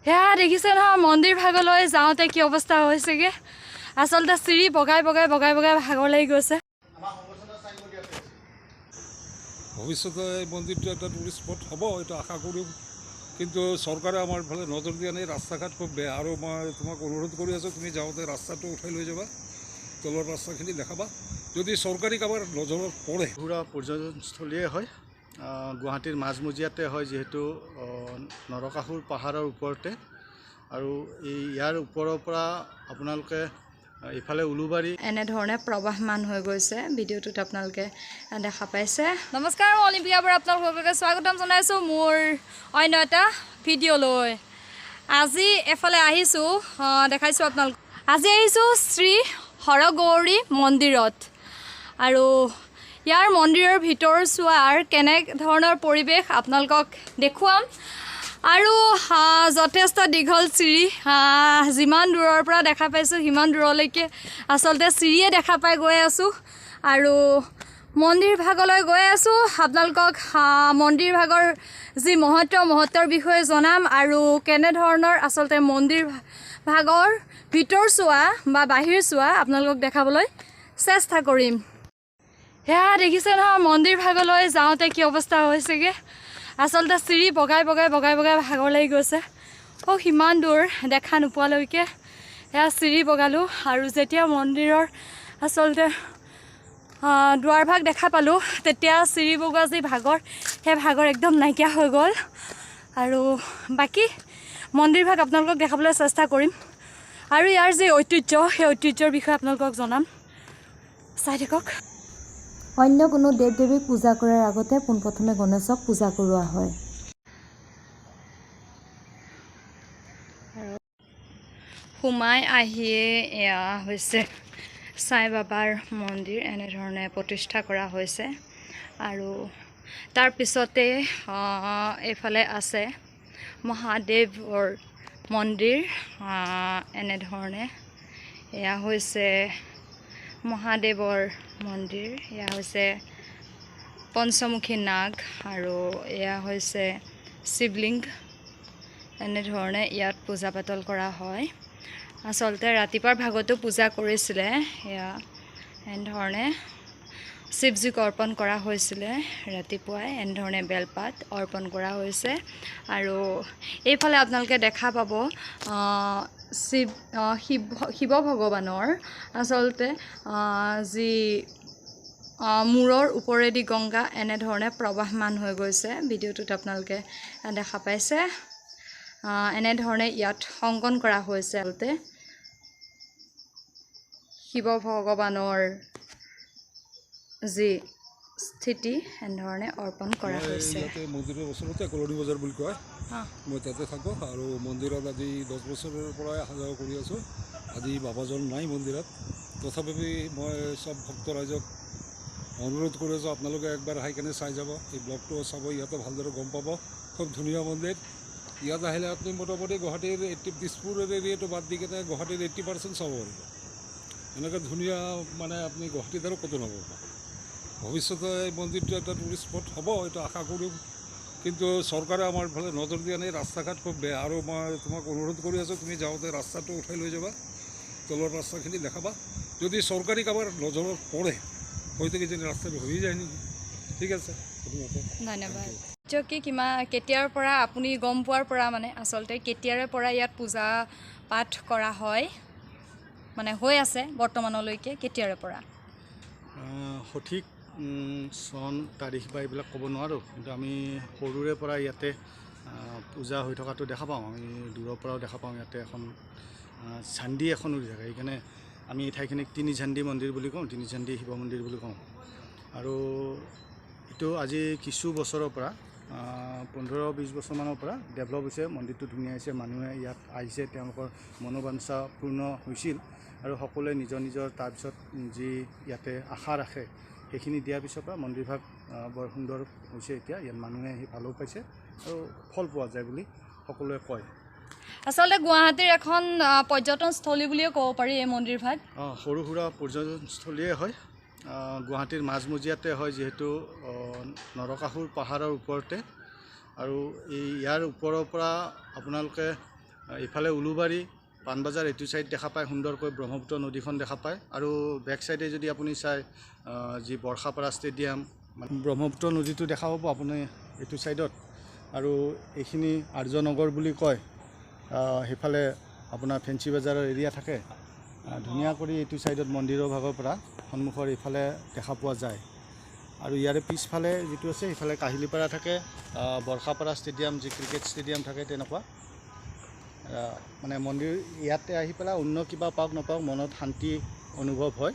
সেয়া দেখিছে নহয়, মন্দিৰ ভাগলৈ যাওঁতে কি অৱস্থা হৈছেগৈ। আচলতে চিৰি বগাই বগাই বগাই বগাই ভাগৰ লাগি গৈছে। ভৱিষ্যতে এই মন্দিৰটো এটা টুৰিষ্ট স্পট হ'ব, এইটো আশা কৰোঁ। কিন্তু চৰকাৰে আমাৰ ফালে নজৰ দিয়া নাই। ৰাস্তা ঘাট খুব বেয়া। আৰু মই তোমাক অনুৰোধ কৰি আছোঁ, তুমি যাওঁতে ৰাস্তাটো উঠাই লৈ যাবা, তলৰ ৰাস্তাখিনি দেখাবা, যদি চৰকাৰী কাৰোবাৰ নজৰত পৰে। সুৰা পৰ্যটনস্থলীয়ে হয়, গুৱাহাটীৰ মাজমজিয়াতে হয়, যিহেতু নৰকাসুৰ পাহাৰৰ ওপৰতে। আৰু এই ইয়াৰ ওপৰৰ পৰা আপোনালোকে ইফালে উলুবাৰী এনেধৰণে প্ৰবাহমান হৈ গৈছে, ভিডিঅ'টোত আপোনালোকে দেখা পাইছে। নমস্কাৰ, মই অলিম্পিয়াৰ পৰা আপোনালোক সকলোকে স্বাগতম জনাইছোঁ মোৰ অন্য এটা ভিডিঅ'লৈ। আজি এফালে আহিছোঁ, দেখাইছোঁ আপোনালোক। আজি আহিছোঁ শ্ৰী হৰগৌৰী মন্দিৰত আৰু ইয়াৰ মন্দিৰৰ ভিতৰ চোৱাৰ কেনে ধৰণৰ পৰিৱেশ আপোনালোকক দেখুৱাম। আৰু যথেষ্ট দীঘল চিৰি, যিমান দূৰৰ পৰা দেখা পাইছোঁ সিমান দূৰলৈকে আচলতে চিৰিয়ে দেখা পাই গৈ আছোঁ আৰু মন্দিৰ ভাগলৈ গৈ আছোঁ। আপোনালোকক মন্দিৰ ভাগৰ যি মহত্ব, মহত্বৰ বিষয়ে জনাম আৰু কেনেধৰণৰ আচলতে মন্দিৰ ভাগৰ ভিতৰ চোৱা বা বাহিৰ চোৱা আপোনালোকক দেখাবলৈ চেষ্টা কৰিম। সেয়া দেখিছে নহয়, মন্দিৰ ভাগলৈ যাওঁতে কি অৱস্থা হৈছেগৈ। আচলতে চিৰি বগাই বগাই বগাই বগাই ভাগৰ লাগি গৈছে। অ' সিমান দূৰ দেখা নোপোৱালৈকে সেয়া চিৰি বগালোঁ আৰু যেতিয়া মন্দিৰৰ আচলতে দুৱাৰভাগ দেখা পালোঁ, তেতিয়া চিৰি বগোৱা যি ভাগৰ, সেই ভাগৰ একদম নাইকিয়া হৈ গ'ল। আৰু বাকী মন্দিৰভাগ আপোনালোকক দেখাবলৈ চেষ্টা কৰিম আৰু ইয়াৰ যি ঐতিহ্য, সেই ঐতিহ্যৰ বিষয়ে আপোনালোকক জনাম। চাই থাকক। অন্য কোনো দেৱ দেৱীক পূজা কৰাৰ আগতে পোনপ্ৰথমে গণেশক পূজা কৰোৱা হয়। সোমাই আহিয়ে এয়া হৈছে সাই বাবাৰ মন্দিৰ, এনেধৰণে প্ৰতিষ্ঠা কৰা হৈছে। আৰু তাৰপিছতে এইফালে আছে মহাদেৱৰ মন্দিৰ। এনেধৰণে এয়া হৈছে মহাদেৱৰ মন্দিৰ। এয়া হৈছে পঞ্চমুখী নাগ আৰু এয়া হৈছে শিৱলিংগ। এনেধৰণে ইয়াত পূজা পাতল কৰা হয়। আচলতে ৰাতিপুৱাৰ ভাগতো পূজা কৰিছিলে। এয়া এনেধৰণে শিৱজীক অৰ্পণ কৰা হৈছিলে ৰাতিপুৱাই। এনেধৰণে বেলপাত অৰ্পণ কৰা হৈছে। আৰু এইফালে আপোনালোকে দেখা পাব শিৱ শিৱ শিৱ ভগৱানৰ আচলতে যি মূৰৰ ওপৰেদি গংগা এনেধৰণে প্ৰবাহমান হৈ গৈছে, ভিডিঅ'টোত আপোনালোকে দেখা পাইছে। এনেধৰণে ইয়াত অংকন কৰা হৈছে আচলতে শিৱ ভগৱানৰ যি স্থিতি, এনেধৰণে অৰ্পণ কৰা মই হৈছে। ইয়াতে মন্দিৰৰ ওচৰতে, কলনী বজাৰ বুলি কয়, মই তাতে থাকোঁ। আৰু মন্দিৰত আজি 10 বছৰৰ পৰাই অহা যোৱা কৰি আছোঁ। আজি বাবাজন নাই মন্দিৰত, তথাপি মই চব ভক্ত ৰাইজক অনুৰোধ কৰি আছোঁ, আপোনালোকে একবাৰ আহি কেনে চাই যাব। এই ব্লগটো চাব, ইয়াতে ভালদৰে গম পাব। খুব ধুনীয়া মন্দিৰ। ইয়াত আহিলে আপুনি মোটামুটি গুৱাহাটীৰ 80, দিছপুৰৰ এৰিয়াটো বাদ দি কেনে গুৱাহাটীৰ 80% চাব পাৰিব। এনেকৈ ধুনীয়া মানে আপুনি গুৱাহাটীত আৰু ক'তো নাপাব। ভৱিষ্যতে এই মন্দিৰটো এটা টুৰিষ্ট স্পট হ'ব, এইটো আশা কৰোঁ। কিন্তু চৰকাৰে আমাৰ ফালে নজৰ দিয়া নাই। ৰাস্তা ঘাট খুব বেয়া। আৰু মই তোমাক অনুৰোধ কৰি আছোঁ, তুমি যাওঁতে ৰাস্তাটো উঠাই লৈ যাবা, তলৰ ৰাস্তাখিনি দেখাবা, যদি চৰকাৰী কাৰোবাৰ নজৰত পৰে। হয়তো কিজানি ৰাস্তাটো হৈয়ে যায় নেকি। ঠিক আছে, প্ৰথমতে ধন্যবাদ। কি কিমান কেতিয়াৰ পৰা আপুনি গম পোৱাৰ পৰা, মানে আচলতে কেতিয়াৰে পৰা ইয়াত পূজা পাঠ কৰা হয়, মানে হৈ আছে বৰ্তমানলৈকে, কেতিয়াৰে পৰা? সঠিক চন তাৰিখ বা এইবিলাক ক'ব নোৱাৰোঁ, কিন্তু আমি সৰুৰে পৰা ইয়াতে পূজা হৈ থকাটো দেখা পাওঁ। আমি দূৰৰ পৰাও দেখা পাওঁ। ইয়াতে এখন ঝাণ্ডি এখন উৰি থাকে, সেইকাৰণে আমি এই ঠাইখিনিক তিনি ঝাণ্ডি মন্দিৰ বুলি কওঁ, তিনি ঝাণ্ডি শিৱ মন্দিৰ বুলি কওঁ। আৰু এইটো আজি কিছু বছৰৰ পৰা, 15-20 বছৰমানৰ পৰা ডেভেলপ হৈছে। মন্দিৰটো ধুনীয়া হৈছে, মানুহে ইয়াত আহিছে, তেওঁলোকৰ মনোবাঞ্ছা পূৰ্ণ হৈছিল আৰু সকলোৱে নিজৰ নিজৰ তাৰপিছত যি ইয়াতে আশা ৰাখে, সেইখিনি দিয়াৰ পিছৰ পৰা মন্দিৰভাগ বৰ সুন্দৰ হৈছে। এতিয়া ইয়াত মানুহে আহি ভালো পাইছে আৰু ফল পোৱা যায় বুলি সকলোৱে কয়। আচলতে গুৱাহাটীৰ এখন পৰ্যটনস্থলী বুলিয়ে ক'ব পাৰি এই মন্দিৰভাগ। অঁ, সৰু সুৰা পৰ্যটনস্থলীয়ে হয়, গুৱাহাটীৰ মাজমজিয়াতে হয়, যিহেতু নৰকাসুৰ পাহাৰৰ ওপৰতে। আৰু এই ইয়াৰ ওপৰৰ পৰা আপোনালোকে ইফালে উলুবাৰী, পাণবজাৰ এইটো ছাইড দেখা পায়, সুন্দৰকৈ ব্ৰহ্মপুত্ৰ নদীখন দেখা পায়। আৰু বেক ছাইডে যদি আপুনি চায়, যি বৰ্ষাপাৰা ষ্টেডিয়াম, ব্ৰহ্মপুত্ৰ নদীটো দেখা পাব আপুনি এইটো ছাইডত। আৰু এইখিনি আৰ্যনগৰ বুলি কয়, সেইফালে আপোনাৰ ফেঞ্চি বজাৰৰ এৰিয়া থাকে। ধুনীয়া কৰি এইটো ছাইডত মন্দিৰৰ ভাগৰ পৰা সন্মুখৰ এইফালে দেখা পোৱা যায়। আৰু ইয়াৰে পিছফালে যিটো আছে সেইফালে কাহিলীপাৰা থাকে, বৰ্ষাপাৰা ষ্টেডিয়াম, যি ক্ৰিকেট ষ্টেডিয়াম থাকে তেনেকুৱা। মানে মন্দিৰ ইয়াতে আহি পেলাই অন্য কিবা পাওক নাপাওক, মনত শান্তি অনুভৱ হয়।